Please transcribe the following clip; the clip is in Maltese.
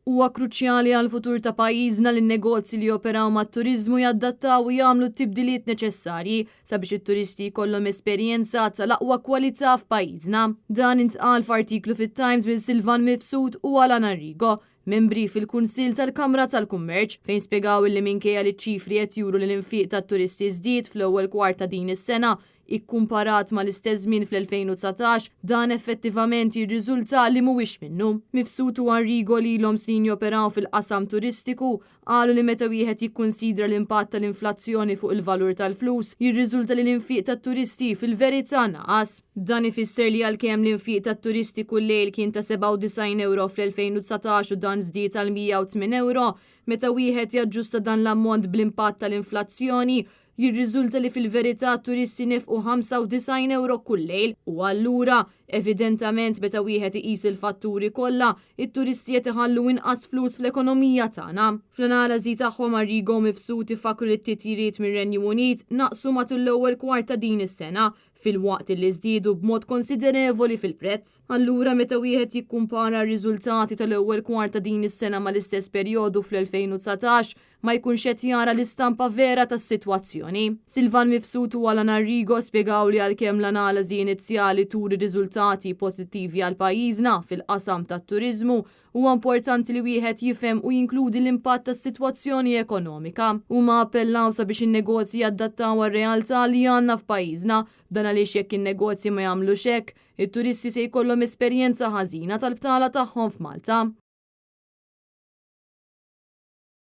Huwa kruċjali għall-futur ta' pajjiżna li n-negozji li joperaw mat-turiżmu jadattaw u jagħmlu t-tibdiliet neċessarji sabiex it-turisti jkollhom esperjenza tal-aqwa kwalità f'pajjiżna. Dan intqal f'artiklu fit-Times minn Silvan Mifsud u Alan Arrigo, membri fil-Kunsill tal-Kamra tal-Kummerċ, fejn spjegaw li minkejja li ċ-ċifri qed juru li l-infiq tat-turisti żdied fl-ewwel kwart ta' din is-sena ikkumparat mal-istess żmien fl-2019, dan effettivament jirriżulta li mhuwiex minnu. Mifsud u Arrigo, li ilhom snin joperaw fil-qasam turistiku, qalu li meta wieħed jikkunsidra l-impatt tal-inflazzjoni fuq il-valur tal-flus, jirriżulta li l-infiq tat-turisti fil-verità naqas. Dan ifisser li għalkemm l-infiq tat-turisti kull lejl kien ta' €97 fl-2019 u dan żdied għal €108, meta wieħed jaġġusta dan l-ammont bl-impatt tal-inflazzjoni, jirriżulta li fil-verità turisti nefqu €95 kull lejl u allura, evidentament, meta wieħed iqis il-fatturi kollha, it-turisti qed iħallu inqas flus fl-ekonomija tagħna. Fl-analiżi tagħhom, Arrigo Mifsud ifakkru li t-titjiriet mir-Renju Unit naqsu matul l-ewwel kwart ta' din is-sena filwaqt li żdiedu b'mod konsiderevoli fil-prezz. Allura, meta wieħed jikkumpara r-riżultati tal-ewwel kwart ta' din is-sena mal-istess perjodu fl-2019, ma jkunx qed jara l-istampa vera tas-sitwazzjoni. Silvan Mifsud u Alan Arrigo spjegaw li għalkemm l-analiżi inizjali turi riżultati pożittivi għal pajjiżna fil-qasam tat-turiżmu, huwa importanti li wieħed jifhem u jinkludi l-impatt tas-sitwazzjoni ekonomika. Huma appellaw sabiex in-negozji jadattaw għar-realtà li għandna f'pajjiżna, dan għaliex jekk in-negozji ma jagħmlux hekk, it-turisti se jkollhom esperjenza ħażina tal-btala tagħhom f'Malta.